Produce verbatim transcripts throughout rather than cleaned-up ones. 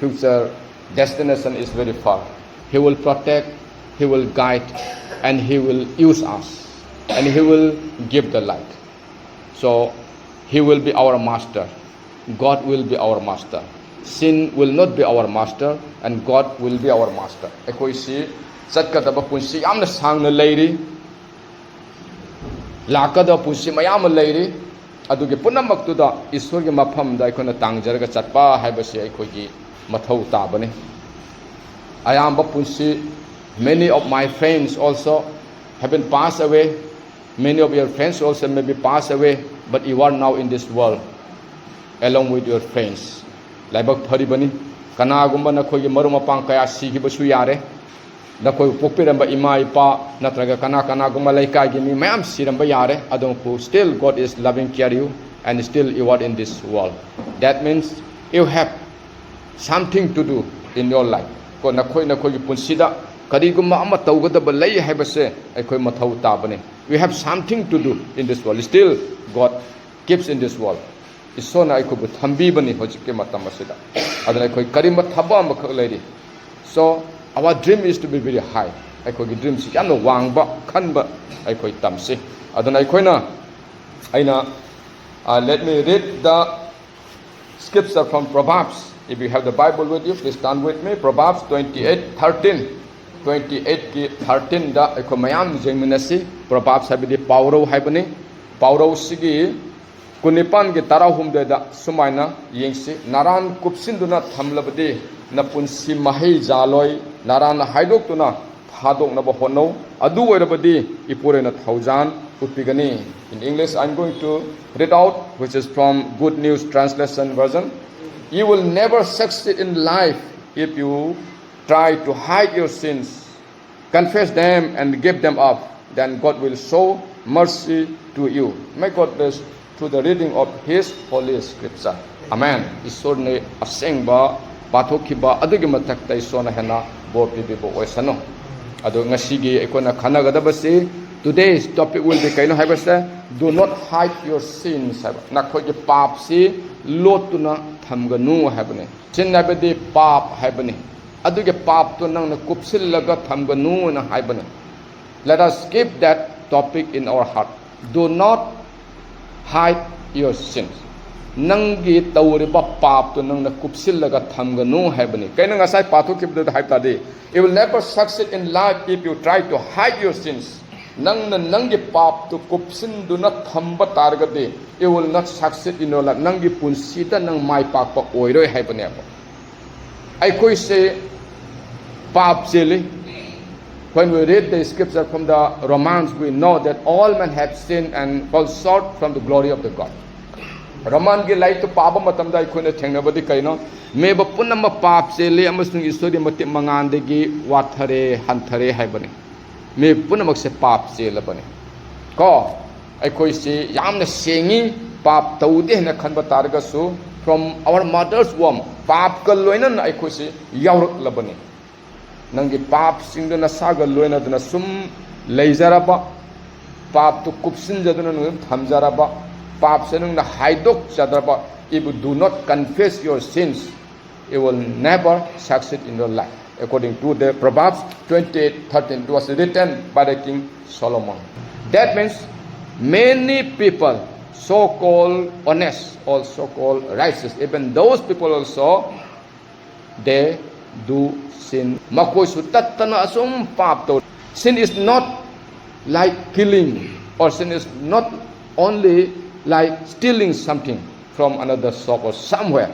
future destination is very far. He will protect, He will guide, and He will use us, and He will give the light. So, He will be our master. God will be our master. Sin will not be our master, and God will be our master. ꯑꯩꯈꯣꯏꯁꯤ ꯆꯠꯀꯗꯕ ꯄꯨꯟꯁꯤ ꯌꯥꯝꯅ ꯁꯥꯡꯅ ꯂꯩꯔꯤ, ꯂꯥꯛꯀꯗꯕ ꯄꯨꯟꯁꯤ ꯃꯌꯥꯝ ꯑꯃ ꯂꯩꯔꯤ꯫ ꯑꯗꯨꯒꯤ ꯄꯨꯝꯅꯃꯛꯇꯨꯗ ꯏꯁꯣꯔꯒꯤ ꯃꯐꯝꯗ ꯑꯩꯈꯣꯏꯅ ꯇꯥꯡꯖꯔꯒ ꯆꯠꯄ ꯍꯥꯏꯕꯁꯤ ꯑꯩꯈꯣꯏꯒꯤ ꯃꯊꯧ ꯇꯥꯕꯅꯤ꯫ ꯑꯌꯥꯝꯕ ꯄꯨꯟꯁꯤ, many of my friends also have been passed away. Many of your friends also may be passed away, but you are now in this world along with your friends. ꯂꯥꯏꯕꯛ ꯐꯔꯤꯕꯅꯤ꯫ ꯀꯅꯥꯒꯨꯝꯕ ꯅꯈꯣꯏꯒꯤ ꯃꯔꯨꯞ ꯃꯄꯥꯡ ꯀꯌꯥ ꯁꯤꯈꯤꯕꯁꯨ ꯌꯥꯔꯦ꯫ ꯅꯈꯣꯏꯕꯨ ꯄꯣꯛꯄꯤꯔꯝꯕ ꯏꯃꯥ ꯏꯄꯥ ꯅꯠꯇ꯭ꯔꯒ ꯀꯅꯥ ꯀꯅꯥꯒꯨꯝꯕ ꯂꯩꯀꯥꯏꯒꯤ ꯃꯤ ꯃꯌꯥꯝ ꯁꯤꯔꯝꯕ ꯌꯥꯔꯦ꯫ ꯑꯗꯨꯕꯨ still God is loving care you and still you are in this world. That means you have something to do in your life. ꯀꯣ, ꯅꯈꯣꯏ ꯅꯈꯣꯏꯒꯤ ꯄꯨꯟꯁꯤꯗ ꯀꯔꯤꯒꯨꯝꯕ ꯑꯃ ꯇꯧꯒꯗꯕ ꯂꯩ ꯍꯥꯏꯕꯁꯦ ꯑꯩꯈꯣꯏ ꯃꯊꯧ ꯇꯥꯕꯅꯤ꯫ We have something to do in this world. Still God keeps in this world. ꯏꯁꯣꯔꯅ ꯑꯩꯈꯣꯏꯕꯨ ꯊꯝꯕꯤꯕꯅꯤ ꯍꯧꯖꯤꯛꯀꯤ ꯃꯇꯝ ꯑꯁꯤꯗ꯫ ꯑꯗꯨꯅ ꯑꯩꯈꯣꯏ ꯀꯔꯤꯒꯨꯝꯕ ꯊꯕꯛ ꯑꯃꯈꯛ ꯂꯩꯔꯤ꯫ So our dream is to be very high. ꯑꯩꯈꯣꯏꯒꯤ dreamꯁꯤ ꯌꯥꯝꯅ ꯋꯥꯡꯕ ꯈꯟꯕ ꯑꯩꯈꯣꯏ ꯇꯝꯁꯤ꯫ ꯑꯗꯨꯅ ꯑꯩꯈꯣꯏꯅ, ꯑꯩꯅ, uh, let me read the scripture from Proverbs. If you have the Bible with you, please turn with me. Proverbs twenty-eight thirteen. Twenty-eight ꯀꯤ thirteen ꯗ ꯑꯩꯈꯣꯏ ꯃꯌꯥꯝ ꯌꯦꯡꯃꯤꯟꯅꯁꯤ꯫ Proverbs ꯍꯥꯏꯕꯗꯤ ꯄꯥꯎꯔꯧ ꯍꯥꯏꯕꯅꯤ꯫ ꯄꯥꯎꯔꯧꯁꯤꯒꯤ ꯀꯨꯟꯅꯤꯄꯥꯟꯒꯤ ꯇꯔꯥꯍꯨꯝꯗꯣꯏꯗ ꯁꯨꯃꯥꯏꯅ ꯌꯦꯡꯁꯤ, "ꯅꯔꯥꯟ ꯀꯨꯞꯁꯤꯟꯗꯨꯅ ꯊꯝꯂꯕꯗꯤ ꯅꯄꯨꯟꯁꯤ ꯃꯍꯩ ꯌꯥꯜꯂꯣꯏ, ꯅꯔꯥꯟ ꯍꯥꯏꯗꯣꯛꯇꯨꯅ ꯊꯥꯗꯣꯛꯅꯕ ꯍꯣꯠꯅꯧ, ꯑꯗꯨ ꯑꯣꯏꯔꯕꯗꯤ ꯏꯄꯨꯔꯣꯏꯅ ꯊꯧꯖꯥꯟ ꯎꯠꯄꯤꯒꯅꯤ." In English, I'm going to read out, which is from Good News Translation Version. You will never succeed in life if you try to hide your sins. Confess them and give them up. Then God will show mercy to you. May God bless through the reading of His Holy Scripture. Amen. ꯏꯁꯣꯔꯅ ꯑꯁꯦꯡꯕ ꯄꯥꯊꯣꯛꯈꯤꯕ ꯑꯗꯨꯒꯤ ꯃꯊꯛꯇ ꯏꯁꯣꯔꯅ ꯍꯦꯟꯅ ꯕꯣꯔ ꯄꯤꯕꯤꯕ ꯑꯣꯏꯁꯅꯨ꯫ ꯑꯗꯣ ꯉꯁꯤꯒꯤ ꯑꯩꯈꯣꯏꯅ ꯈꯟꯅꯒꯗꯕꯁꯤ, today's topic will be ꯀꯩꯅꯣ ꯍꯥꯏꯕꯁꯦ, "Do not hide your sins" ꯍꯥꯏꯕ꯫ ꯅꯈꯣꯏꯒꯤ ꯄꯥꯞꯁꯤ ꯂꯣꯠꯇꯨꯅ ꯊꯝꯒꯅꯨ ꯍꯥꯏꯕꯅꯤ꯫ Sin ꯍꯥꯏꯕꯗꯤ ꯄꯥꯞ ꯍꯥꯏꯕꯅꯤ꯫ ꯑꯗꯨꯒꯤ ꯄꯥꯞꯇꯨ ꯅꯪꯅ ꯀꯨꯞꯁꯤꯜꯂꯒ ꯊꯝꯒꯅꯨꯅ ꯍꯥꯏꯕꯅꯤ꯫ Let us keep that topic in our heart. Do not hide your sins. ꯅꯪꯒꯤ ꯇꯧꯔꯤꯕ ꯄꯥꯞꯇꯨ ꯅꯪꯅ ꯀꯨꯞꯁꯤꯜꯂꯒ ꯊꯝꯒꯅꯨ ꯍꯥꯏꯕꯅꯤ꯫ ꯀꯩꯅꯣ ꯉꯁꯥꯏ ꯄꯥꯊꯣꯛꯈꯤꯕꯗꯨꯗ ꯍꯥꯏꯕ ꯇꯥꯔꯗꯤ, "You will never succeed in life if you try to hide your sins." ꯅꯪꯅ ꯅꯪꯒꯤ ꯄꯥꯞꯇꯨ ꯀꯨꯞꯁꯤꯟꯗꯨꯅ ꯊꯝꯕ ꯇꯥꯔꯒꯗꯤ, "You will not succeed in your life." ꯅꯪꯒꯤ ꯄꯨꯟꯁꯤꯗ ꯅꯪ ꯃꯥꯏ ꯄꯥꯛꯄ ꯑꯣꯏꯔꯣꯏ ꯍꯥꯏꯕꯅꯦꯕ꯫ ꯑꯩꯈꯣꯏꯁꯦ ꯄꯥꯞ ꯆꯦꯜꯂꯤ꯫ When we read the scripture from the Romans, we know that all men have sinned and fall short from the glory of the God. ꯔꯣꯃꯥꯟꯒꯤ ꯂꯥꯏꯔꯤꯛꯇꯨ ꯄꯥꯕ ꯃꯇꯝꯗ ꯑꯩꯈꯣꯏꯅ ꯊꯦꯡꯅꯕꯗꯤ ꯀꯩꯅꯣ? ꯃꯤꯑꯣꯏꯕ ꯄꯨꯝꯅꯃꯛ ꯄꯥꯞ ꯆꯦꯜꯂꯤ ꯑꯃꯁꯨꯡ ꯏꯁꯣꯔꯒꯤ ꯃꯇꯤꯛ ꯃꯉꯥꯜꯗꯒꯤ ꯋꯥꯊꯔꯦ, ꯍꯟꯊꯔꯦ ꯍꯥꯏꯕꯅꯤ꯫ ꯃꯤ ꯄꯨꯝꯅꯃꯛꯁꯦ ꯄꯥꯞ ꯆꯦꯜꯂꯕꯅꯤ꯫ ꯀꯣ, ꯑꯩꯈꯣꯏꯁꯤ ꯌꯥꯝꯅ ꯁꯦꯡꯉꯤ, ꯄꯥꯞ ꯇꯧꯗꯦ ꯍꯥꯏꯅ ꯈꯟꯕ ꯇꯥꯔꯒꯁꯨ, from our mother's womb, ꯄꯥꯞꯀ ꯂꯣꯏꯅꯅ ꯑꯩꯈꯣꯏꯁꯤ ꯌꯥꯎꯔꯛꯂꯕꯅꯤ꯫ ꯅꯪꯒꯤ ꯄꯥꯞꯁꯤꯡꯗꯨ ꯅꯁꯥꯒ ꯂꯣꯏꯅꯗꯨꯅ ꯁꯨꯝ ꯂꯩꯖꯔꯕ, ꯄꯥꯞꯇꯨ ꯀꯨꯞꯁꯤꯟꯖꯗꯨꯅ ꯅꯪ ꯊꯝꯖꯔꯕ, ꯄꯥꯞꯁꯦ ꯅꯪꯅ ꯍꯥꯏꯗꯣꯛꯆꯗ꯭ꯔꯕ, if you do not confess your sins, you will never succeed in your life. According to the Proverbs twenty-eight thirteen, it was written by the King Solomon. That means many people, so-called honest or so-called righteous, even those people also, they do sin. ꯃꯈꯣꯏꯁꯨ ꯇꯠꯇꯅ ꯑꯁꯨꯝ ꯄꯥꯞ ꯇꯧ꯫ Sin is not like killing, or sin is not only like stealing something from another shop or somewhere.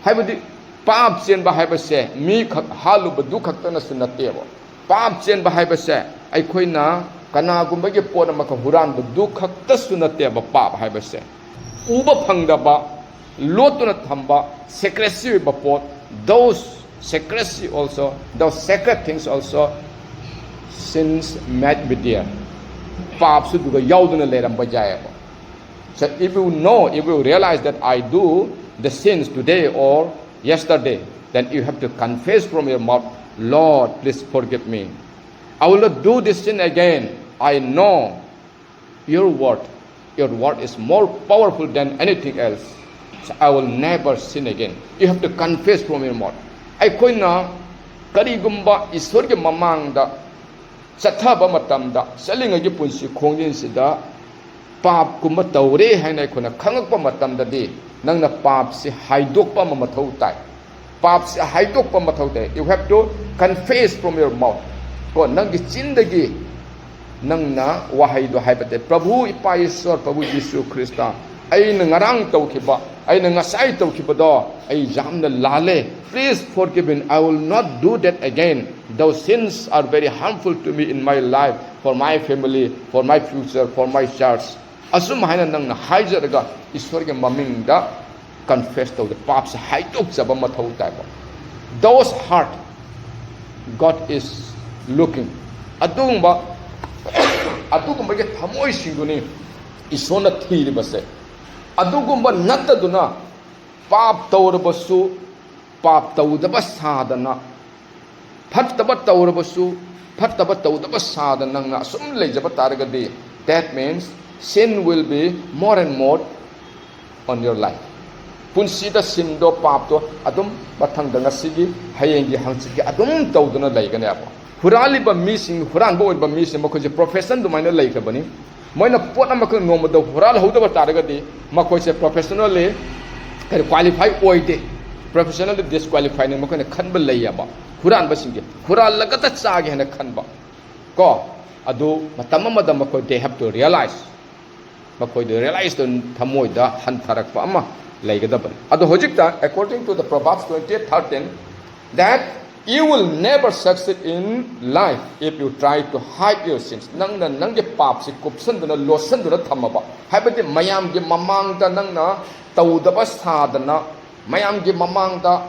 ꯍꯥꯏꯕꯗꯤ ꯄꯥꯞ ꯆꯦꯟꯕ ꯍꯥꯏꯕꯁꯦ ꯃꯤ ꯈꯛ ꯍꯥꯠꯂꯨꯕꯗꯨ ꯈꯛꯇꯅꯁꯨ ꯅꯠꯇꯦꯕ꯫ ꯄꯥꯞ ꯆꯦꯟꯕ ꯍꯥꯏꯕꯁꯦ ꯑꯩꯈꯣꯏꯅ ꯀꯅꯥꯒꯨꯝꯕꯒꯤ ꯄꯣꯠ ꯑꯃꯈꯛ ꯍꯨꯔꯥꯟꯕꯗꯨ ꯈꯛꯇꯁꯨ ꯅꯠꯇꯦꯕ ꯄꯥꯞ ꯍꯥꯏꯕꯁꯦ꯫ ꯎꯕ ꯐꯪꯗꯕ, ꯂꯣꯠꯇꯨꯅ ꯊꯝꯕ, secrecy ꯑꯣꯏꯕ ꯄꯣꯠ, those secrecy also, those secret things also, sins might be there. ꯄꯥꯞꯁꯨ ꯑꯗꯨꯒ ꯌꯥꯎꯗꯨꯅ ꯂꯩꯔꯝꯕ ꯌꯥꯏꯑꯕ꯫ So if you know, if you realize that I do the sins today or yesterday, then you have to confess from your mouth, "Lord, please forgive me. I will not do this sin again. I know your word. Your word is more powerful than anything else." "I will never sin again." You have to confess from your mouth. ꯑꯩꯈꯣꯏꯅ ꯀꯔꯤꯒꯨꯝꯕ ꯏꯁꯣꯔꯒꯤ ꯃꯃꯥꯡꯗ ꯆꯠꯊꯕ ꯃꯇꯝꯗ, ꯆꯠꯂꯤꯉꯩꯒꯤ ꯄꯨꯟꯁꯤ ꯈꯣꯡꯖꯦꯜꯁꯤꯗ ꯄꯥꯞꯀꯨꯝꯕ ꯇꯧꯔꯦ ꯍꯥꯏꯅ ꯑꯩꯈꯣꯏꯅ ꯈꯪꯉꯛꯄ ꯃꯇꯝꯗꯗꯤ, ꯅꯪꯅ ꯄꯥꯞꯁꯤ ꯍꯥꯏꯗꯣꯛꯄ ꯑꯃ ꯃꯊꯧ ꯇꯥꯏ꯫ ꯄꯥꯞꯁꯤ ꯍꯥꯏꯗꯣꯛꯄ ꯃꯊꯧ ꯇꯥꯏ꯫ You have to confess from your mouth. ꯀꯣ, ꯅꯪꯒꯤ ꯆꯤꯟꯗꯒꯤ ꯅꯪꯅ ꯋꯥꯍꯩꯗꯣ ꯍꯥꯏꯕ ꯇꯥꯏ, "ꯄ꯭ꯔꯚꯨ ꯏꯄꯥ ꯏꯁꯣꯔ, ꯄ꯭ꯔꯚꯨ ꯖꯤꯁꯨ ꯈ꯭ꯔꯤꯁꯇ, ꯑꯩꯅ ꯉꯔꯥꯡ ꯇꯧꯈꯤꯕ, ꯑꯩꯅ ꯉꯁꯥꯏ ꯇꯧꯈꯤꯕꯗꯣ ꯑꯩ ꯌꯥꯝꯅ ꯂꯥꯜꯂꯦ꯫ Please forgive me. I will not do that again. Those sins are very harmful to me in my life, for my family, for my future, for my church." ꯑꯁꯨꯝ ꯍꯥꯏꯅ ꯅꯪꯅ ꯍꯥꯏꯖꯔꯒ ꯏꯁꯣꯔꯒꯤ ꯃꯃꯤꯡꯗ confess ꯇꯧꯗꯦ, ꯄꯥꯞꯁꯦ ꯍꯥꯏꯗꯣꯛꯆꯕ ꯃꯊꯧ ꯇꯥꯏꯕ꯫ Those heart, God is looking. ꯑꯗꯨꯒꯨꯝꯕ ꯑꯗꯨꯒꯨꯝꯕꯒꯤ ꯊꯃꯣꯏꯁꯤꯡꯗꯨꯅꯤ ꯏꯁꯣꯔꯅ ꯊꯤꯔꯤꯕꯁꯦ꯫ ꯑꯗꯨꯒꯨꯝꯕ ꯅꯠꯇꯗꯨꯅ, ꯄꯥꯞ ꯇꯧꯔꯕꯁꯨ ꯄꯥꯞ ꯇꯧꯗꯕ ꯁꯥꯗꯅ, ꯐꯠꯇꯕ ꯇꯧꯔꯕꯁꯨ ꯐꯠꯇꯕ ꯇꯧꯗꯕ ꯁꯥꯗꯅ ꯅꯪꯅ ꯑꯁꯨꯝ ꯂꯩꯖꯕ ꯇꯥꯔꯒꯗꯤ, that means sin will be more and more on your life. ꯄꯨꯟꯁꯤꯗ ꯁꯤꯟꯗꯣ, ꯄꯥꯞꯇꯣ ꯑꯗꯨꯝ ꯃꯊꯪꯗ, ꯉꯁꯤꯒꯤ, ꯍꯌꯦꯡꯒꯤ, ꯍꯪꯆꯤꯠꯀꯤ ꯑꯗꯨꯝ ꯇꯧꯗꯨꯅ ꯂꯩꯒꯅꯦꯕ꯫ ꯍꯨꯔꯥꯜꯂꯤꯕ ꯃꯤꯁꯤꯡ, ꯍꯨꯔꯥꯟꯕ ꯑꯣꯏꯕ ꯃꯤꯁꯤꯡ, ꯃꯈꯣꯏꯁꯦ profession ꯑꯗꯨꯃꯥꯏꯅ ꯂꯩꯈ꯭ꯔꯕꯅꯤ꯫ ꯃꯣꯏꯅ ꯄꯣꯠ ꯑꯃꯈꯛ ꯅꯣꯡꯃꯗ ꯍꯨꯔꯥꯜꯍꯧꯗꯕ ꯇꯥꯔꯒꯗꯤ, ꯃꯈꯣꯏꯁꯦ professionally ꯀꯔꯤ qualify ꯑꯣꯏꯗꯦ, professionally disqualifyꯅꯤ ꯃꯈꯣꯏꯅ ꯈꯟꯕ ꯂꯩꯌꯦꯕ꯫ ꯍꯨꯔꯥꯟꯕꯁꯤꯡꯁꯦ ꯍꯨꯔꯥꯜꯂꯒꯇ ꯆꯥꯒꯦ ꯍꯥꯏꯅ ꯈꯟꯕ ꯀꯣ꯫ ꯑꯗꯨ ꯃꯇꯝ ꯑꯃꯗ ꯃꯈꯣꯏ, they have to realize, ꯃꯈꯣꯏꯗ realize ꯇꯧ, ꯊꯃꯣꯏꯗ ꯍꯟꯊꯔꯛꯄ ꯑꯃ ꯂꯩꯒꯗꯕꯅꯤ꯫ ꯑꯗꯣ ꯍꯧꯖꯤꯛꯇ, according to the Proverbs twenty-eight thirteen, that you will never succeed in life if you try to hide your sins. ꯅꯪꯅ ꯅꯪꯒꯤ ꯄꯥꯞꯁꯤ ꯀꯨꯞꯁꯟꯗꯨꯅ, ꯂꯣꯠꯁꯟꯗꯨꯅ ꯊꯝꯃꯕ, ꯍꯥꯏꯕꯗꯤ ꯃꯌꯥꯝꯒꯤ ꯃꯃꯥꯡꯗ ꯅꯪꯅ ꯇꯧꯗꯕ ꯁꯥꯗꯅ, ꯃꯌꯥꯝꯒꯤ ꯃꯃꯥꯡꯗ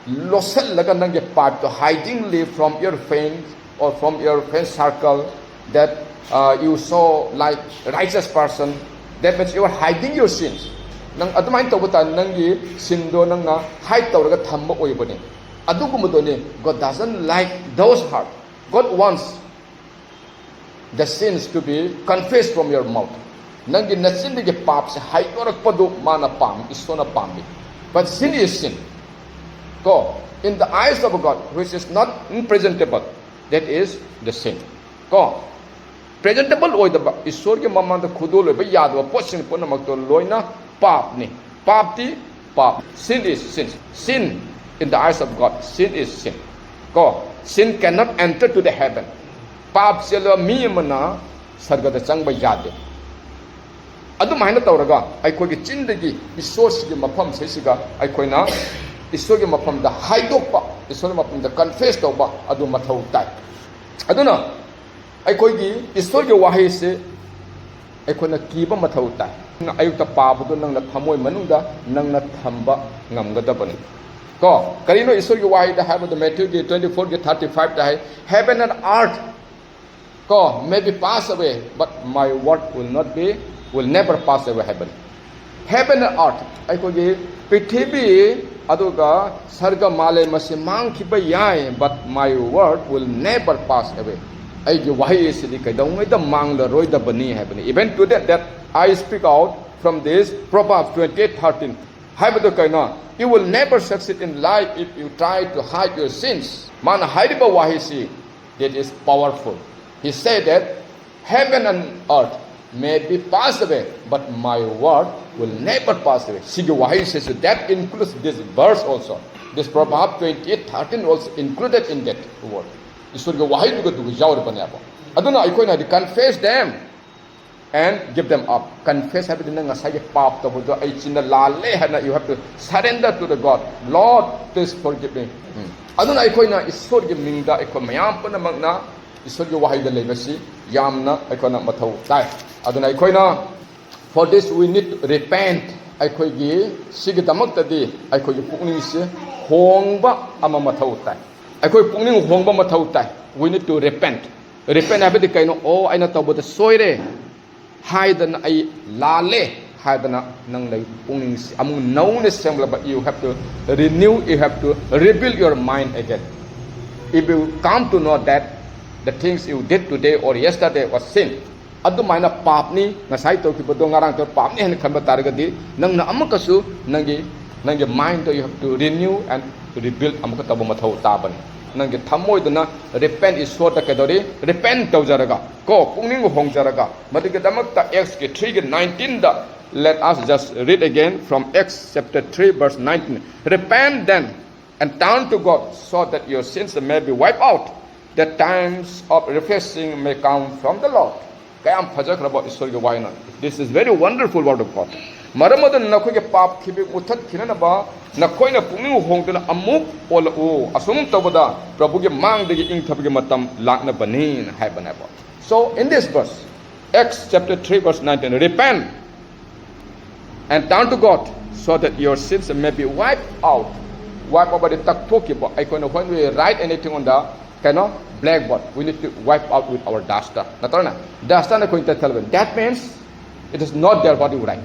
ꯂꯣꯠꯁꯤꯜꯂꯒ ꯅꯪꯒꯤ ꯄꯥꯞꯇꯣ, hidingly from your friends or from your friend circle, that uh, you saw like righteous person, that means you are hiding your sins. ꯅꯪ ꯑꯗꯨꯃꯥꯏꯅ ꯇꯧꯕ ꯇꯥꯔꯗꯤ ꯅꯪꯒꯤ sinꯗꯣ ꯅꯪꯅ hide ꯇꯧꯔꯒ ꯊꯝꯕ ꯑꯣꯏꯕꯅꯤ꯫ ꯑꯗꯨꯒꯨꯝꯕꯗꯨꯅꯤ, God doesn't like those heart. God wants the sins to be confessed from your mouth. ꯅꯪꯒꯤ ꯅꯆꯤꯟꯗꯒꯤ ꯄꯥꯞꯁꯦ ꯍꯥꯏꯗꯣꯔꯛꯄꯗꯨ ꯃꯥꯅ ꯄꯥꯝꯃꯤ, ꯏꯁꯣꯔꯅ ꯄꯥꯝꯃꯤ꯫ But sin is sin. ꯀꯣ, in the eyes of God, which is not presentable, that is the sin. ꯀꯣ, presentable ꯑꯣꯏꯗꯕ, ꯏꯁꯣꯔꯒꯤ ꯃꯃꯥꯡꯗ ꯈꯨꯗꯣꯜ ꯑꯣꯏꯕ ꯌꯥꯗꯕ ꯄꯣꯠꯁꯤꯡ ꯄꯨꯝꯅꯃꯛꯇꯣ ꯂꯣꯏꯅ ꯄꯥꯞꯅꯤ꯫ ꯄꯥꯞꯇꯤ ꯄꯥꯞ꯫ Sin is sin. Sin in the eyes of God, sin is sin. ꯀꯣ, sin cannot enter to the heaven. ꯄꯥꯞ ꯆꯦꯜꯂꯕ ꯃꯤ ꯑꯃꯅ ꯁꯔꯒꯗ ꯆꯪꯕ ꯌꯥꯗꯦ꯫ ꯑꯗꯨꯝꯍꯥꯏꯅ ꯇꯧꯔꯒ ꯑꯩꯈꯣꯏꯒꯤ ꯆꯤꯟꯗꯒꯤ ꯏꯁꯣꯔꯁꯤꯒꯤ ꯃꯐꯝꯁꯤꯁꯤꯒ ꯑꯩꯈꯣꯏꯅ ꯏꯁꯣꯔꯒꯤ ꯃꯐꯝꯗ ꯍꯥꯏꯗꯣꯛꯄ, ꯏꯁꯣꯔꯒꯤ ꯃꯐꯝꯗ confess ꯇꯧꯕ ꯑꯗꯨ ꯃꯊꯧ ꯇꯥꯏ꯫ ꯑꯗꯨꯅ ꯑꯩꯈꯣꯏꯒꯤ ꯏꯁꯣꯔꯒꯤ ꯋꯥꯍꯩꯁꯦ ꯑꯩꯈꯣꯏꯅ ꯀꯤꯕ ꯃꯊꯧ ꯇꯥꯏ꯫ ꯑꯌꯨꯛꯇ ꯄꯥꯕꯗꯣ ꯅꯪꯅ ꯊꯃꯣꯏ ꯃꯅꯨꯡꯗ ꯅꯪꯅ ꯊꯝꯕ ꯉꯝꯒꯗꯕꯅꯤ꯫ ꯀꯣ, ꯀꯔꯤꯅꯣ ꯏꯁꯣꯔꯒꯤ ꯋꯥꯍꯩꯗ ꯍꯥꯏꯕꯗ? Matthewꯒꯤ twenty fourꯒꯤ thirty fiveꯇ high, "Heaven and earth, ꯀꯣ, may be pass away, but my word will not be, will never pass away" ꯍꯥꯏꯕꯅꯤ꯫ Heaven and earth, ꯑꯩꯈꯣꯏꯒꯤ ꯄ꯭ꯔꯤꯊꯤꯕꯤ ꯑꯗꯨꯒ ꯁꯔꯒ ꯃꯥꯂꯦꯝ ꯑꯁꯤ ꯃꯥꯡꯈꯤꯕ ꯌꯥꯏ, but my word will never pass away. ꯑꯩꯒꯤ ꯋꯥꯍꯩ ꯑꯁꯤꯗꯤ ꯀꯩꯗꯧꯉꯩꯗ ꯃꯥꯡꯂꯔꯣꯏꯗꯕꯅꯤ ꯍꯥꯏꯕꯅꯤ꯫ Even today that I speak out from this Proverbs twenty eight thirteen ꯍꯥꯏꯕꯗꯨ ꯀꯩꯅꯣ? "You will never succeed in life if you try to hide your sins." ꯃꯥꯅ ꯍꯥꯏꯔꯤꯕ ꯋꯥꯍꯩꯁꯤ, that is powerful. He said that, "Heaven and earth may be passed away, but my word will never pass away." ꯁꯤꯒꯤ ꯋꯥꯍꯩꯁꯤꯁꯨ, that includes this verse also. This Proverbs twenty eight thirteen also included in that word. ꯏꯁꯣꯔꯒꯤ ꯋꯥꯍꯩꯗꯨꯒ ꯑꯗꯨꯒ ꯌꯥꯎꯔꯤꯕꯅꯦꯕ꯫ ꯑꯗꯨꯅ ꯑꯩꯈꯣꯏꯅ ꯍꯥꯏꯗꯤ, "Confess them and give them up." Confess ꯍꯥꯏꯕꯗꯤ ꯅꯪ ꯉꯁꯥꯏꯒꯤ ꯄꯥꯞ ꯇꯧꯕꯗꯣ ꯑꯩ ꯆꯤꯟꯗ ꯂꯥꯜꯂꯦ ꯍꯥꯏꯅ you have to surrender to the God. "Lord, please forgive me." ꯎꯝ꯫ ꯑꯗꯨꯅ ꯑꯩꯈꯣꯏꯅ ꯏꯁꯣꯔꯒꯤ ꯃꯤꯡꯗ ꯑꯩꯈꯣꯏ ꯃꯌꯥꯝ ꯄꯨꯝꯅꯃꯛꯅ ꯏꯁꯣꯔꯒꯤ ꯋꯥꯍꯩꯗ ꯂꯩꯕꯁꯤ ꯌꯥꯝꯅ ꯑꯩꯈꯣꯏꯅ ꯃꯊꯧ ꯇꯥꯏ꯫ ꯑꯗꯨꯅ ꯑꯩꯈꯣꯏꯅ, "For this we need to repent." ꯑꯩꯈꯣꯏꯒꯤ ꯁꯤꯒꯤꯗꯃꯛꯇꯗꯤ ꯑꯩꯈꯣꯏꯒꯤ ꯄꯨꯛꯅꯤꯡꯁꯤ ꯍꯣꯡꯕ ꯑꯃ ꯃꯊꯧ ꯇꯥꯏ꯫ ꯑꯩꯈꯣꯏ ꯄꯨꯛꯅꯤꯡ ꯍꯣꯡꯕ ꯃꯊꯧ ꯇꯥꯏ꯫ We need to repent. Repent ꯍꯥꯏꯕꯗꯤ ꯀꯩꯅꯣ? "ꯑꯣ, ꯑꯩꯅ ꯇꯧꯕꯗ ꯁꯣꯏꯔꯦ" ꯍꯥꯏꯗꯅ, "ꯑꯩ ꯂꯥꯜꯂꯦ" ꯍꯥꯏꯗꯅ ꯅꯪꯅ ꯄꯨꯛꯅꯤꯡꯁꯤ ꯑꯃꯨꯛ ꯅꯧꯅ ꯁꯦꯝꯂꯕ, you have to renew, you have to rebuild your mind again. If you come to know that the things you did today or yesterday was sin, ꯑꯗꯨꯃꯥꯏꯅ ꯄꯥꯞꯅꯤ, ꯉꯁꯥꯏ ꯇꯧꯈꯤꯕꯗꯣ ꯉꯔꯥꯡ ꯇꯧ ꯄꯥꯞꯅꯤ ꯍꯥꯏꯅ ꯈꯟꯕ ꯇꯥꯔꯒꯗꯤ, ꯅꯪꯅ ꯑꯃꯨꯛꯀꯁꯨ ꯅꯪꯒꯤ, ꯅꯪꯒꯤ mind ꯗꯣ you have to renew and rebuild ꯑꯃꯨꯛꯀ ꯇꯧꯕ ꯃꯊꯧ ꯇꯥꯕꯅꯤ꯫ ꯅꯪꯒꯤ ꯊꯃꯣꯏꯗꯨꯅ repent, ꯏꯁꯣꯔꯗ ꯀꯩꯗꯧꯔꯤ? Repent ꯇꯧꯖꯔꯒ, ꯀꯣ, ꯄꯨꯛꯅꯤꯡ ꯍꯣꯡꯖꯔꯒ꯫ ꯃꯗꯨꯒꯤꯗꯃꯛꯇ Acts ꯀꯤ three ꯒꯤ nineteen the, let us just read again from Acts chapter three verse nineteen. Repent then and turn to God, so that your sins may be wiped out, that times of refreshing may come from the Lord. ꯀꯌꯥꯝ ꯐꯖꯈ꯭ꯔꯕ ꯏꯁꯣꯔꯒꯤ ꯋꯥꯍꯩꯅꯣ꯫ This is very wonderful word of God. ꯃꯔꯝ ꯑꯗꯨꯅ ꯅꯈꯣꯏꯒꯤ ꯄꯥꯞ ꯈꯤꯕꯤꯛ ꯃꯨꯊꯠꯈꯤꯅꯅꯕ ꯅꯈꯣꯏꯅ ꯄꯨꯛꯅꯤꯡ ꯍꯣꯡꯗꯨꯅ ꯑꯃꯨꯛ ꯑꯣꯜꯂꯛꯎ꯫ ꯑꯁꯨꯝ ꯇꯧꯕꯗ ꯄ꯭ꯔꯚꯨꯒꯤ ꯃꯥꯡꯗꯒꯤ ꯏꯪꯊꯕꯒꯤ ꯃꯇꯝ ꯂꯥꯛꯅꯕꯅꯤ ꯍꯥꯏꯕꯅꯦꯕ꯫ So in this verse, Acts chapter three verse nineteen, repent and turn to God, so that your sins may be wiped out. Wipe out ꯍꯥꯏꯗꯤ ꯇꯛꯊꯣꯛꯈꯤꯕ꯫ ꯑꯩꯈꯣꯏꯅ, when we write anything on the, ꯀꯩꯅꯣ, blackboard, we need to wipe out with our duster. ꯅꯠꯇ꯭ꯔꯅ? Duster ꯅ ꯑꯩꯈꯣꯏꯅ ꯇꯛꯊꯠꯂꯕꯅꯤ꯫ That means it is not there what you write.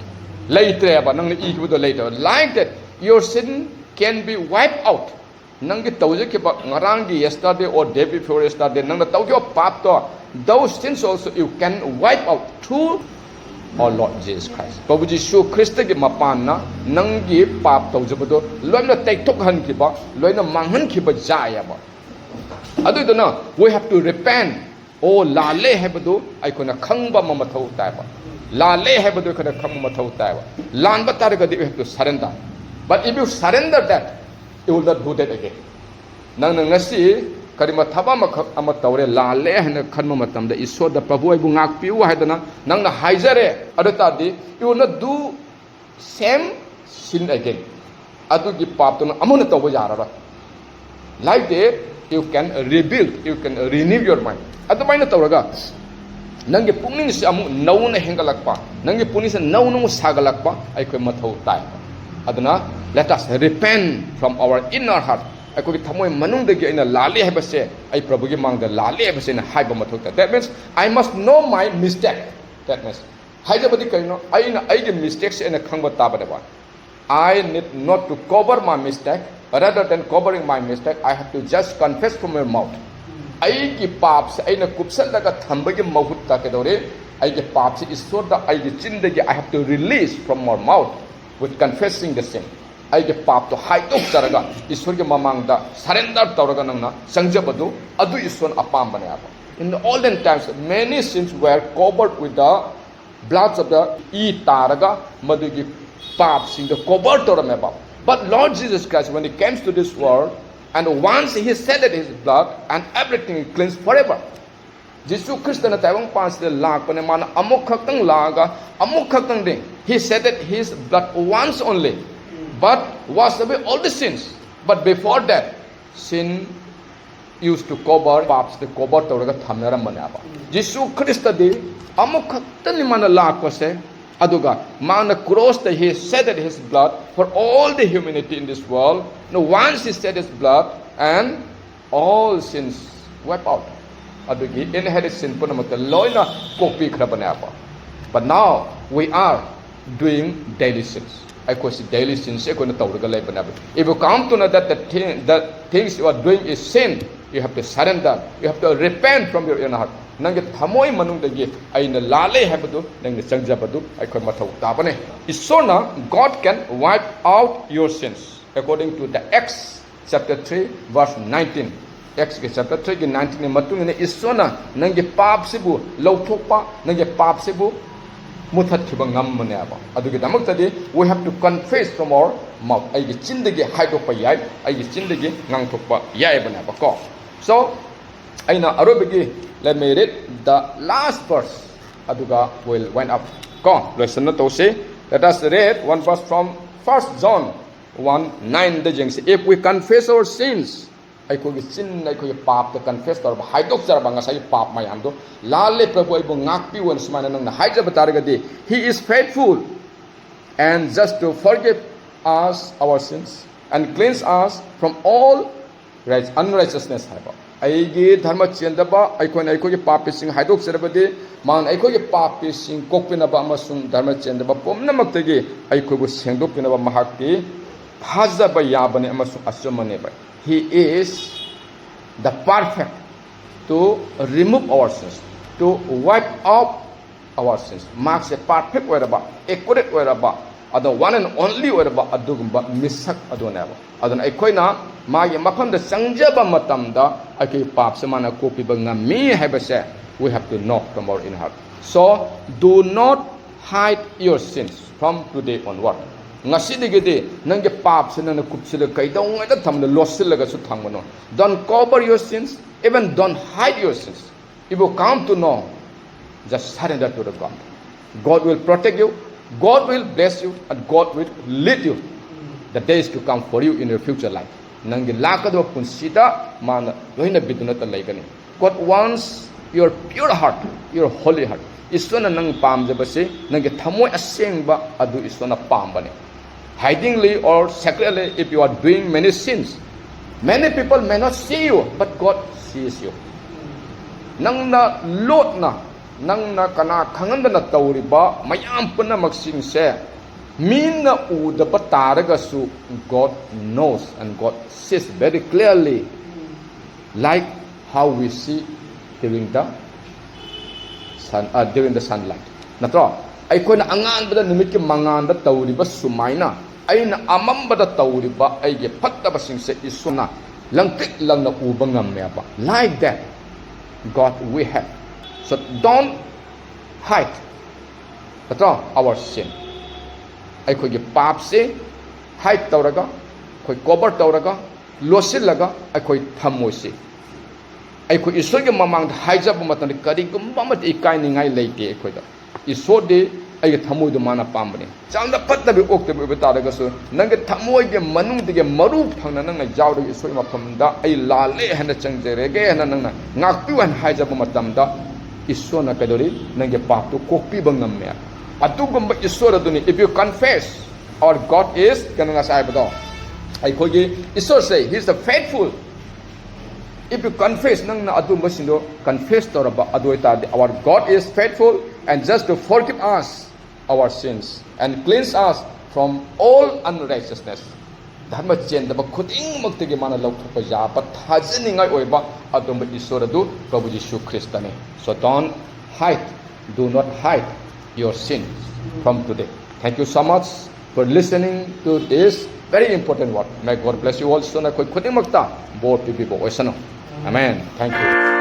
ꯂꯩꯇ꯭ꯔꯦꯕ, ꯅꯪꯅ ꯏꯈꯤꯕꯗꯣ ꯂꯩꯇ꯭ꯔꯦꯕ꯫ Like that, your sin can be wiped out. ꯅꯪꯒꯤ ꯇꯧꯖꯈꯤꯕ ꯉꯔꯥꯡꯒꯤ, yesterday or day before yesterday, ꯅꯪꯅ ꯇꯧꯈꯤꯕ ꯄꯥꯞꯇꯣ, those sins also you can wipe out through our Lord Jesus Christ. ꯄ꯭ꯔꯚꯨ ꯖꯤꯁꯨ ꯈ꯭ꯔꯤꯁꯇꯒꯤ ꯃꯄꯥꯟꯅ ꯅꯪꯒꯤ ꯄꯥꯞ ꯇꯧꯖꯕꯗꯣ ꯂꯣꯏꯅ ꯇꯩꯊꯣꯛꯍꯟꯈꯤꯕ, ꯂꯣꯏꯅ ꯃꯥꯡꯍꯟꯈꯤꯕ ꯌꯥꯏꯑꯕ꯫ ꯑꯗꯨꯗꯨꯅ we have to repent. ꯑꯣ, ꯂꯥꯜꯂꯦ ꯍꯥꯏꯕꯗꯨ ꯑꯩꯈꯣꯏꯅ ꯈꯪꯕ ꯑꯃ ꯃꯊꯧ ꯇꯥꯏꯕ꯫ ꯂꯥꯜꯂꯦ ꯍꯥꯏꯕꯗꯨ ꯑꯩꯈꯣꯏꯅ ꯈꯪꯕ ꯃꯊꯧ ꯇꯥꯏꯕ꯫ ꯂꯥꯟꯕ ꯇꯥꯔꯒꯗꯤ we have to surrender. But if you surrender that, you will not do that again. ꯅꯪꯅ ꯉꯁꯤ ꯀꯔꯤꯒꯨꯝꯕ ꯊꯕꯛ ꯑꯃꯈꯛ ꯑꯃ ꯇꯧꯔꯦ, ꯂꯥꯜꯂꯦ ꯍꯥꯏꯅ ꯈꯟꯕ ꯃꯇꯝꯗ, ꯏꯁꯣꯔꯗ, "ꯄ꯭ꯔꯚꯨ, ꯑꯩꯕꯨ ꯉꯥꯛꯄꯤꯌꯨ" ꯍꯥꯏꯗꯅ ꯅꯪꯅ ꯍꯥꯏꯖꯔꯦ, ꯑꯗꯨ ꯇꯥꯔꯗꯤ you will not do same sin again. ꯑꯗꯨꯒꯤ ꯄꯥꯞꯇꯨꯅ ꯑꯃꯨꯛ ꯍꯟꯅ ꯇꯧꯕ ꯌꯥꯔꯔꯣꯏ꯫ Like that, you can rebuild, you can renew your mind. ꯑꯗꯨꯃꯥꯏꯅ ꯇꯧꯔꯒ ꯅꯪꯒꯤ ꯄꯨꯛꯅꯤꯡꯁꯦ ꯑꯃꯨꯛ ꯅꯧꯅ ꯍꯦꯟꯒꯠꯂꯛꯄ, ꯅꯪꯒꯤ ꯄꯨꯛꯅꯤꯡꯁꯦ ꯅꯧꯅ ꯑꯃꯨꯛ ꯁꯥꯒꯠꯂꯛꯄ ꯑꯩꯈꯣꯏ ꯃꯊꯧ ꯇꯥꯏ꯫ ꯑꯗꯨꯅ, let us repent from our inner heart. ꯑꯩꯈꯣꯏꯒꯤ ꯊꯃꯣꯏ ꯃꯅꯨꯡꯗꯒꯤ ꯑꯩꯅ ꯂꯥꯜꯂꯤ ꯍꯥꯏꯕꯁꯦ, ꯑꯩ ꯄ꯭ꯔꯚꯨꯒꯤ ꯃꯥꯡꯗ ꯂꯥꯜꯂꯤ ꯍꯥꯏꯕꯁꯦ ꯑꯩꯅ ꯍꯥꯏꯕ ꯃꯊꯧ ꯇꯥꯏ꯫ That means, I must know my mistake. That means, ꯍꯥꯏꯖꯕꯗꯤ ꯀꯔꯤꯅꯣ? ꯑꯩꯅ ꯑꯩꯒꯤ mistake ꯁꯦ ꯑꯩꯅ ꯈꯪꯕ ꯇꯥꯕꯅꯦꯕ꯫ I need not to cover my mistake. Rather than covering my mistake, I have to just confess from my mouth. ꯑꯩꯒꯤ ꯄꯥꯞꯁꯦ ꯑꯩꯅ ꯀꯨꯞꯁꯜꯂꯒ ꯊꯝꯕꯒꯤ ꯃꯍꯨꯠꯇ ꯀꯩꯗꯧꯔꯦ? ꯑꯩꯒꯤ ꯄꯥꯞꯁꯤ ꯏꯁꯣꯔꯗ ꯑꯩꯒꯤ ꯆꯤꯟꯗꯒꯤ I have to release from my mouth with confessing the sin. ꯑꯩꯒꯤ ꯄꯥꯞꯇꯣ ꯍꯥꯏꯗꯣꯛꯆꯔꯒ ꯏꯁꯣꯔꯒꯤ ꯃꯃꯥꯡꯗ surrender ꯇꯧꯔꯒ ꯅꯪꯅ ꯆꯪꯖꯕꯗꯨ, ꯑꯗꯨ ꯏꯁꯣꯔꯅ ꯑꯄꯥꯝꯕꯅꯦ ꯍꯥꯏꯕ. In the olden times, many sins were covered with the blood of the, E ꯇꯥꯔꯒ ꯃꯗꯨꯒꯤ ꯄꯥꯞꯁꯤꯡꯗꯣ cover ꯇꯧꯔꯝꯃꯦꯕ. But Lord Jesus Christ, when he comes to this world, and once he shedded his blood, and everything cleansed forever. ꯖꯤꯁꯨ ꯈ꯭ꯔꯤꯁꯇꯅ ꯇꯥꯏꯕꯪ ꯄꯥꯟꯁꯤꯗ ꯂꯥꯛꯄꯅꯦ, ꯃꯥꯅ ꯑꯃꯨꯛ ꯈꯛꯇꯪ ꯂꯥꯛꯑꯒ ꯑꯃꯨꯛ ꯈꯛꯇꯪꯗꯤ, he shedded his blood once only, but washed away all the sins. But before that, sin used to cover, ꯄꯥꯞꯁꯤꯗ cover ꯇꯧꯔꯒ ꯊꯝꯅꯔꯝꯕꯅꯦꯕ. ꯖꯤꯁꯨ ꯈ꯭ꯔꯤꯁꯇꯗꯤ ꯑꯃꯨꯛ ꯈꯛꯇꯅꯤ ꯃꯥꯅ ꯂꯥꯛꯄꯁꯦ, ꯑꯗꯨꯒ ꯃꯥꯅ cross ꯇ he shedded his blood for all the humanity in this world. Now, once he shed his blood, and all sins wipe out. ꯑꯗꯨꯒꯤ inherited sin ꯄꯨꯝꯅꯃꯛꯇ ꯂꯣꯏꯅ ꯀꯣꯛꯄꯤꯈ꯭ꯔꯕꯅꯦꯕ. But now we are doing daily sins. ꯑꯩꯈꯣꯏꯁꯤ daily sins ꯑꯩꯈꯣꯏꯅ ꯇꯧꯔꯒ ꯂꯩꯕꯅꯦꯕ. If you come to know that the thing, the things you are doing is sin, you have to surrender. You have to repent from your inner heart. ꯅꯪꯒꯤ ꯊꯃꯣꯏ ꯃꯅꯨꯡꯗꯒꯤ ꯑꯩꯅ ꯂꯥꯜꯂꯦ ꯍꯥꯏꯕꯗꯨ ꯅꯪꯅ ꯆꯪꯖꯕꯗꯨ ꯑꯩꯈꯣꯏ ꯃꯊꯧ ꯇꯥꯕꯅꯦ. ꯏꯁꯣꯔꯅ, God can wipe out your sins, according to the Acts chapter three, verse nineteen. Acts ꯀꯤ chapter three ꯒꯤ nineteen ꯒꯤ ꯃꯇꯨꯡ ꯏꯟꯅ ꯏꯁꯣꯔꯅ ꯅꯪꯒꯤ ꯄꯥꯞꯁꯤꯕꯨ ꯂꯧꯊꯣꯛꯄ, ꯅꯪꯒꯤ ꯄꯥꯞꯁꯤꯕꯨ ꯃꯨꯊꯠꯈꯤꯕ ꯉꯝꯕꯅꯦꯕ. ꯑꯗꯨꯒꯤꯗꯃꯛꯇꯗꯤ we have to confess from our mouth. ꯑꯩꯒꯤ ꯆꯤꯟꯗꯒꯤ ꯍꯥꯏꯗꯣꯛꯄ ꯌꯥꯏ, ꯑꯩꯒꯤ ꯆꯤꯟꯗꯒꯤ ꯉꯥꯡꯊꯣꯛꯄ ꯌꯥꯏꯕꯅꯦꯕꯀꯣ. So, ꯑꯩꯅ ꯑꯔꯣꯏꯕꯒꯤ, let me read the last verse. ꯑꯗꯨꯒ we'll wind up. ꯀꯣ, ꯂꯣꯏꯁꯟꯅ ꯇꯧꯁꯤ. Let us read one verse from First John one nine ꯗ ꯌꯦꯡꯁꯤ. If we confess our sins, ꯑꯩꯈꯣꯏꯒꯤ ꯆꯤꯟꯅ ꯑꯩꯈꯣꯏꯒꯤ ꯄꯥꯞꯇ confess ꯇꯧꯔꯕ, ꯍꯥꯏꯗꯣꯛꯆꯔꯕ ꯉꯁꯥꯏꯒꯤ ꯄꯥꯞ ꯃꯌꯥꯝꯗꯣ, "ꯂꯥꯜꯂꯦ ꯄ꯭ꯔꯚꯨ, ꯑꯩꯕꯨ ꯉꯥꯛꯄꯤꯌꯨ" ꯍꯥꯏꯅ ꯁꯨꯃꯥꯏꯅ ꯅꯪꯅ ꯍꯥꯏꯖꯕ ꯇꯥꯔꯒꯗꯤ, he is faithful and just to forgive us our sins and cleanse us from all right, unrighteousness ꯍꯥꯏꯕ, ꯑꯩꯒꯤ ꯙꯔꯃ ꯆꯦꯟꯗꯕ, ꯑꯩꯈꯣꯏꯅ ꯑꯩꯈꯣꯏꯒꯤ ꯄꯥꯄꯤꯁꯤꯡ ꯍꯥꯏꯗꯣꯛꯆꯔꯕꯗꯤ, ꯃꯥꯅ ꯑꯩꯈꯣꯏꯒꯤ ꯄꯥꯄꯤꯁꯤꯡ ꯀꯣꯛꯄꯤꯅꯕ ꯑꯃꯁꯨꯡ ꯙꯔꯃ ꯆꯦꯟꯗꯕ ꯄꯨꯝꯅꯃꯛꯇꯒꯤ ꯑꯩꯈꯣꯏꯕꯨ ꯁꯦꯡꯗꯣꯛꯄꯤꯅꯕ ꯃꯍꯥꯛꯇꯤ ꯊꯥꯖꯕ ꯌꯥꯕꯅꯤ ꯑꯃꯁꯨꯡ ꯑꯆꯨꯝꯕꯅꯦꯕ. He is the perfect to remove our sins, to wipe out our sins. ꯃꯍꯥꯛꯁꯦ perfect ꯑꯣꯏꯔꯕ, accurate ꯑꯣꯏꯔꯕ, ꯑꯗꯣ one and only ꯑꯣꯏꯔꯕ ꯑꯗꯨꯒꯨꯝꯕ ꯃꯤꯁꯛ ꯑꯗꯨꯅꯦꯕ꯫ ꯑꯗꯨꯅ ꯑꯩꯈꯣꯏꯅ ꯃꯥꯒꯤ ꯃꯐꯝꯗ ꯆꯪꯖꯕ ꯃꯇꯝꯗ ꯑꯩꯈꯣꯏꯒꯤ ꯄꯥꯞꯁꯦ ꯃꯥꯅ ꯀꯣꯛꯄꯤꯕ ꯉꯝꯃꯤ ꯍꯥꯏꯕꯁꯦ we have to know from our inner heart. So do not hide your sins from today onward. ꯉꯁꯤꯗꯒꯤꯗꯤ ꯅꯪꯒꯤ ꯄꯥꯞꯁꯦ ꯅꯪꯅ ꯀꯨꯞꯁꯤꯜꯂꯒ ꯀꯩꯗꯧꯉꯩꯗ ꯊꯝꯕꯗ ꯂꯣꯠꯁꯤꯜꯂꯒꯁꯨ ꯊꯝꯒꯅꯨ. Don't cover your sins, even don't hide your sins. If you come to know, just surrender to the God. God will protect you, God will bless you, and God will lead you the days to come for you in your future life. ꯅꯪꯒꯤ ꯂꯥꯛꯀꯗꯕ ꯄꯨꯟꯁꯤꯗ ꯃꯥꯅ ꯂꯣꯏꯅꯕꯤꯗꯨꯅꯇ ꯂꯩꯒꯅꯤ. God wants your pure heart, your holy heart. ꯏꯁꯣꯔꯅ ꯅꯪ ꯄꯥꯝꯖꯕꯁꯤ ꯅꯪꯒꯤ ꯊꯃꯣꯏ ꯑꯁꯦꯡꯕ ꯑꯗꯨ ꯏꯁꯣꯔꯅ ꯄꯥꯝꯕꯅꯤ. Hidingly or secretly, if you are doing many sins, many people may not see you, but God sees you. ꯅꯪꯅ ꯂꯣꯠꯅ, ꯅꯪꯅ ꯀꯅꯥ ꯈꯪꯍꯟꯗꯅ ꯇꯧꯔꯤꯕ ꯃꯌꯥꯝ ꯄꯨꯝꯅꯃꯛꯁꯤꯡꯁꯦ ꯃꯤꯅ ꯎꯗꯕ ꯇꯥꯔꯒꯁꯨ God knows and God sees very clearly, like how we see during the sun, uh, during the sunlight. ꯅꯠꯇ꯭ꯔꯣ? ꯑꯩꯈꯣꯏꯅ ꯑꯉꯥꯟꯕꯗ ꯅꯨꯃꯤꯠꯀꯤ ꯃꯉꯥꯟꯗ ꯇꯧꯔꯤꯕ ꯁꯨꯃꯥꯏꯅ ꯑꯩꯅ ꯑꯃꯝꯕꯗ ꯇꯧꯔꯤꯕ ꯑꯩꯒꯤ ꯐꯠꯇꯕꯁꯤꯡꯁꯦ ꯏꯁꯣꯔꯅ ꯂꯪꯇ꯭ꯔꯤꯛ ꯂꯪꯅ ꯎꯕ ꯉꯝꯃꯦꯕ. Like that, God we have. So don't hide, ꯅꯠꯇ꯭ꯔꯣ? Our sin. ꯑꯩꯈꯣꯏꯒꯤ ꯄꯥꯞꯁꯦ hide ꯇꯧꯔꯒ, ꯑꯩꯈꯣꯏ cover ꯇꯧꯔꯒ, ꯂꯣꯠꯁꯤꯜꯂꯒ ꯑꯩꯈꯣꯏ ꯊꯝꯃꯣꯏꯁꯤ ꯑꯩꯈꯣꯏ ꯏꯁꯣꯔꯒꯤ ꯃꯃꯥꯡꯗ ꯍꯥꯏꯖꯕ ꯃꯇꯝꯗ ꯀꯔꯤꯒꯨꯝꯕ ꯑꯃꯠꯇ ꯏꯀꯥꯏꯅꯤꯡꯉꯥꯏ ꯂꯩꯇꯦ ꯑꯩꯈꯣꯏꯗ. ꯏꯁꯣꯔꯗꯤ ꯑꯩꯒꯤ ꯊꯃꯣꯏꯗꯨ ꯃꯥꯅ ꯄꯥꯝꯕꯅꯤ. ꯆꯥꯡꯗ ꯐꯠꯇꯕ ꯑꯣꯛꯇꯕ ꯑꯣꯏꯕ ꯇꯥꯔꯒꯁꯨ ꯅꯪꯒꯤ ꯊꯃꯣꯏꯒꯤ ꯃꯅꯨꯡꯗꯒꯤ ꯃꯔꯨ ꯐꯪꯅ ꯅꯪꯅ ꯌꯥꯎꯔꯒ ꯏꯁꯣꯔꯒꯤ ꯃꯐꯝꯗ ꯑꯩ ꯂꯥꯜꯂꯦ ꯍꯥꯏꯅ ꯆꯪꯖꯔꯒꯦ ꯍꯥꯏꯅ ꯅꯪꯅ ꯉꯥꯛꯄꯤꯌꯨ ꯍꯥꯏꯅ ꯍꯥꯏꯖꯕ ꯃꯇꯝꯗ ꯏꯁꯣꯔꯅ ꯀꯩꯗꯧꯔꯤ? ꯅꯪꯒꯤ ꯄꯥꯞꯇꯨ ꯀꯣꯛꯄꯤꯕ ꯉꯝꯃꯦ꯫ ꯑꯗꯨꯒꯨꯝꯕ ꯏꯁꯣꯔ ꯑꯗꯨꯅꯤ. If you confess, our God is, ꯀꯩꯅꯣ ꯉꯁꯥꯏ ꯍꯥꯏꯕꯗꯣ, ꯑꯩꯈꯣꯏꯒꯤ ꯏꯁꯣꯔꯁꯦ, he is the faithful. If you confess, ꯅꯪꯅ ꯑꯗꯨꯝꯕꯁꯤꯡꯗꯣ confess ꯇꯧꯔꯕ ꯑꯗꯨ ꯑꯣꯏꯇꯥꯔꯗꯤ, our God is faithful and just to forgive us our sins and cleanse us from all unrighteousness. ꯙꯔꯃ ꯆꯦꯟꯗꯕ ꯈꯨꯗꯤꯡꯃꯛꯇꯒꯤ ꯃꯥꯅ ꯂꯧꯊꯣꯛꯄ ꯌꯥꯕ ꯊꯥꯖꯅꯤꯡꯉꯥꯏ ꯑꯣꯏꯕ ꯑꯗꯨꯝꯕ ꯏꯁꯣꯔ ꯑꯗꯨ ꯄ꯭ꯔꯚꯨ ꯖꯤꯁꯨ ꯈ꯭ꯔꯤꯁꯇꯅꯤ. So don't hide Do not hide your sins from today. Thank you so much for listening to this very important word. May God bless you all. ꯏꯁꯣꯔꯅ ꯑꯩꯈꯣꯏ ꯈꯨꯗꯤꯡꯃꯛꯇ ꯕꯣꯔ ꯄꯤꯕꯤꯕ ꯑꯣꯏꯁꯅꯨ꯫ Amen. Thank you.